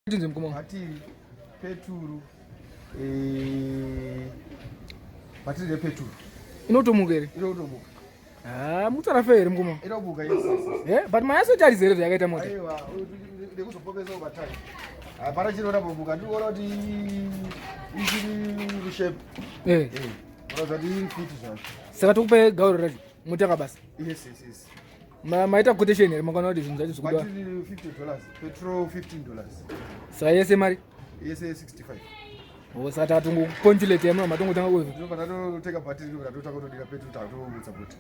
Tinze mukoma. Bhatiri, peturu, eh, bhatiri repeturu. Inotomuka here? Inotomuka. Ah, mutarafa here mukoma? Inomuka, yes, yes, yes. Eh, but mayasotarise here zvayakaita mota? Aiwa, ndekuzopopesa kubatari. Hapana chinoda kumbomuka. Ndiri kuona kuti ichiri mushape. Eh. Eh. Unoziva kuti iri fit zvayo. Saka tokupai gauro racho motanga basa. Yes, yes, yes. Maita quotation here makaona kuti zvinhu zvacho zvikudiwa? Batiri $50, petrol $15. Saka yese mari? Yese 65. Oh, saka tatongoponchulate yamuna matongotanga kuzo. Ndinobva tatoteka batiri ndobva tatotanga kutodira petrol tatomutsa kuti.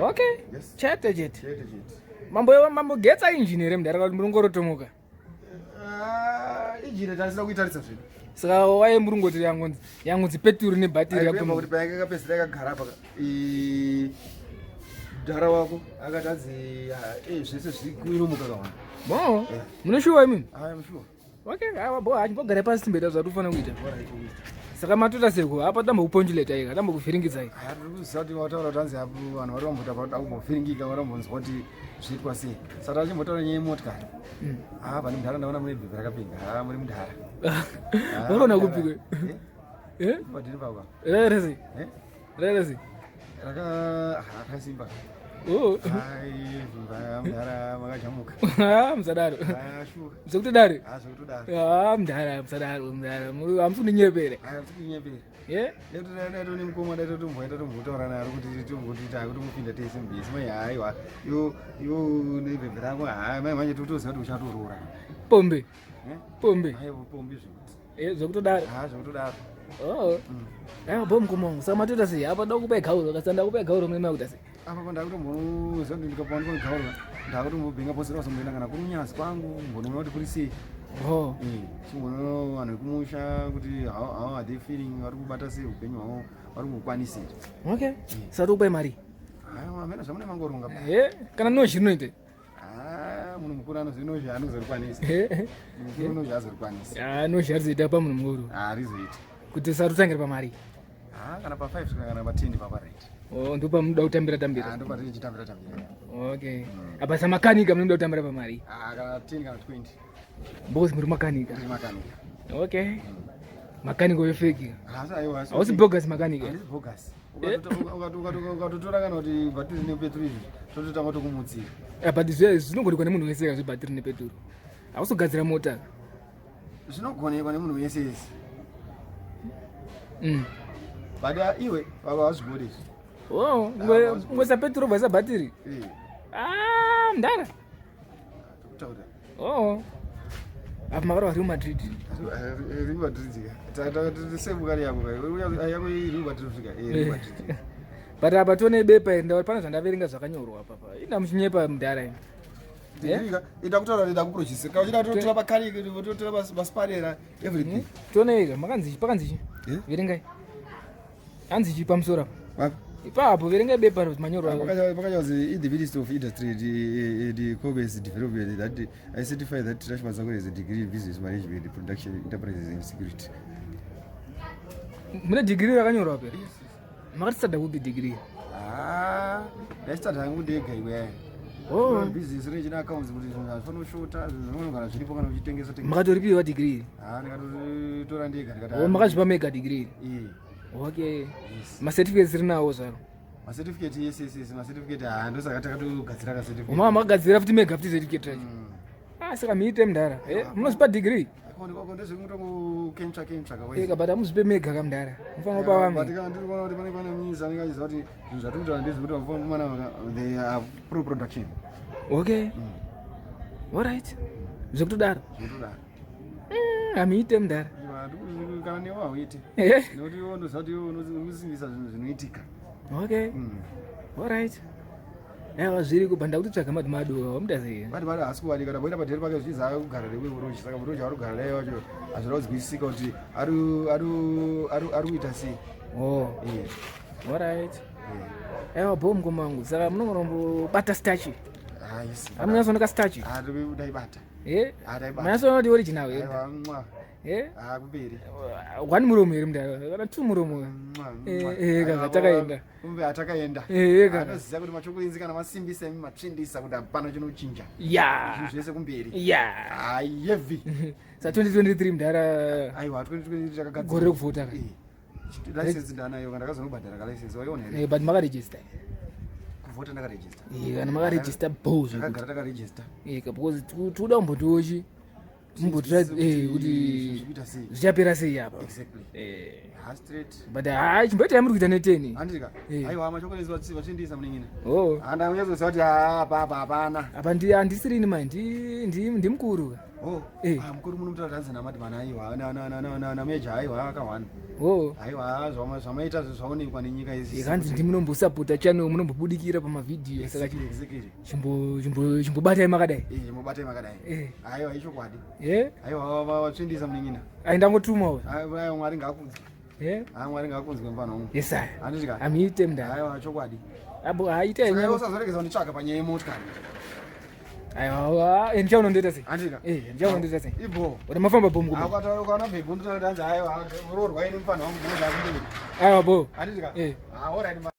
Okay. Yes. Chete chete. Chete chete. Mambo mambo getsa engine here mudhara kuti murongorotomuka. Ah, engine tarisina kuitarisa zvedu. Saka waye murungoti yangonzi yangonzi peturu nebhatiri yako. Kuti payanga yakapedzisira yakagara apa mudhara wako akati anzi eh, zvese zvikuinomuka kawanda. Bo, mune shuwa imimi? Ah, I'm sure. Okay, awa bo achimbogara pasi timboita zvatinofanira kuita. Saka matoita seko apa tambokuponjuleta ika tambokuvhiringidzai. Aya tiri kuziva kuti wataura kuti hanzi apo vanhu vari vambota varoda kumbovhiringika vari vambonzwa kuti zviitwa sei. Saka tachimbotaura nyaya yemotikari. Ah, pane mudhara ndaona mune bhebhi rakapinda. Ah, muri mudhara. Wakaona kupi kwe? Eh? Padini papa. Rerezi. Eh? Rerezi. Raka rakasimba. Oh. Ai, vimba mudhara makajamuka. Ah, musadaro. Ah, sure. Zvekutodaro. Ah, zvekutodaro. Ah, mudhara musadaro mudhara. Hamusi kundinyepera. Ah, hamusi kundinyepera. Yeah. Dai nemukoma dai totomboenda tombotaura naro kuti tomboti kuti mupinda tese mubhesi mai haiwa iwo iwo nebhebhe rako hai mai manje totoziva kuti uchatoroora. Pombe. Pombe. Aiwa pombe zvekuti. Eh, zvekutodaro. Ah, zvekutodaro. Oh. Aiwa bo mukoma wangu saka matoita sei apa ndakupai gauro kasanda kupai gauro mune makuita sei? Apa pa ndakutomboziva kuti ndikapawanikwa gauro ndakutombobhenga pose ndakazomboenda kana kurunyazi kwangu mbonoona kuti kuri sei. Oh. Eh, chimbonoona vanhu vekumusha kuti how are they feeling vari kubata sei upenyu hwavo vari kukwanisira. Okay. Saka tokupai mari. Aiwa amene zvamune mangoronga. Eh, kana nozhi rinoita. Ah, munhu mukuru anozvinozvi anozorikwanisa. Eh. Mukuru unozvi azorikwanisa. Ah, nozhi arizoita pa munhu mukuru. Ah, rizoita. Kuti sarutangira pamari. Ah, kana pa 5 kana pa 10 papa right. Oh, ndopamunoda kutambira tambira. Ah, ndopatiri tambira. Okay. Apa samakanika munoda kutambira pamari. Ah, kana 10 kana 20. Mbozi muri makanika. Ndiri makanika. Okay. Makanika wefeki. Ah, aiwa. Hausi bogus makanika. Handisi bogus. Ukatotora kana kuti bhatiri nepeturu izvi tototanga tokumutsira. Ah, but zvinogonekwa nemunhu wese ka zvebhatiri nepeturu. Hausi kugadzira mota. Zvinogonekwa nemunhu wese wese. But iwe baba hazvigoni izvi. Oh, ngoisa peturu bvaisa bhatiri. Eh. Ah, mdara. Tokutaura. Oh. Apa makarova Real Madrid. Real Madrid ka. Semukari yako ka. Yako Real Madrid ka. Eh, Real Madrid. But apa tione bepa iri ndauri pane zvandaverenga zvakanyorwa apa. Ina muchinyepa mudhara imi. Ndika ida kutaura ida kuprojisa. Kana uchida totora bakari totora basparera everything. Tione ika makanzi pakanzi chi? Verengai. Hanzi chi pamusoro apa? Wapi? Ipapo verengai bepa ro manyorwa. Pakanyorwa in the Ministry of Industry the Commerce Development that I certify that Trash Masakura is a degree in business management, production, enterprises and security. Mune degree rakanyorwa apa? Makati kupi degree? Ah, ndachitadha hangu ndega iwe. Oh. Business rechina accounts kuti zvinhu hazvifani kushota, zvinhu zvinogara zviripo kana uchitengesa tengesa. Makatoripiwa degree? Ah, ndikatotora ndega ndikati. Oh, makazvipa mega degree. Eh. Okay. Yes. Ma certificates rinawo zvaro. Ma certificate yes yes yes, ma certificate ah ndosaka takatogadzira ka certificate. Uma makagadzira futi mega futi certificate racho. Ah, saka muite mudhara. Eh, munozvipa degree? Kwako ndezvekutongokentsva kentsva ka Eh, but amuzvipe mega ka mudhara. Mufanira kupa But vamwe. kana ndiri kuona kuti pane minisa anenge achiziva kuti zvinhu zvatiri kutaura ndezvekuti vafana they are pro production. Okay. Alright. Zvekutodaro. Zvekutodaro. Hamuite mudhara. Kana newe hauite. Eh. Nekuti iwe unoziva kuti iwe unosimbisa zvinhu zvinoitika. Okay. Alright. Aiwa zviri kubva ndakutotsvaga madimado wamuda sei? Vati vari haasi kuwanika taboita padheri pake zvichinzi akugara newe muroji saka muroji ari kugara naye wacho hazvina kunzwisisika kuti ari kuita sei. Oh. Eh. Alright. Aiwa bo mukoma wangu saka munongorombobata starch. Ah, yes. Amunyasooneka starch. Ah, ndaibata. Eh? Ah, ndaibata. Manyasoona kuti original eh? Aiwa, mwa. Eh? Ah, kumberi. One muromo here mudhara kana two muromo. Mwa, Eh, mwa. eh, Aiwa, kana takaenda. Kumbe atakaenda. Eh, kana. Anoziva kuti machokurinzi kana masimbisa imi matsvindisa kuti hapana chinochinja. Ya. Zvinhu zvese kumberi. Ya. Hayevi. Sa 2023 mudhara. Aiwa, 2023 takagadzira. Gore rekuvhota ka. License ndanayo, kana ndakazonobhadhara kalicense, waiona here? But makaregister? Kuvhota ndakaregister. Kana makaregister, bo zvekuti. Takagara takaregister. Because tikuda kumbotiwochi mumbotira kuti zvikuita sei. Zvichapera sei apa. Exactly. Ha, straight. But hai, chimboitai muri kuita neteni. Handika. Aiwa, machokolesi vachindisa munin'ina. Oh. Handanyatsoziva kuti ha, apa hapana. Apa handisirini mai, ndimukuru. Oh. Ah, mukuru munomutaura kuti hanzi namadhimana, aiwa, nameja, aiwa, akahwana. Oh. Aiwa, zvamaita zvaonekwa nenyika izvi. Kanzi ndimunombosapota channel, munombobudikira pamavhidhiyo, saka chimbobatai makadai. Mubatai makadai. Aiwa, ichokwadi. Aiwa, vatsvindisa munin'ina. Ai, ndangotumawo. Aiwa, Mwari ngaakunzwe. Ha, Mwari ngaakunzwe, mufana wangu. Yesaya. Handiti? Amuite mudhara. Aiwa, chokwadi. Abo haita. Saka iwe usazoregeza kunditsvaga panyaya yemotikari. Aiwa, ndichaunondoita sei? Handika. Ndichaunondoita sei? Ibo. Uri mafamba bo mukuru. Akataura ukaona bhebhi, unotaura kuti hanzi aiwa, roorwa ini mufana wangu, ndinoza kumberi. Aiwa, bo. Handiti? Eh. Ah, alright.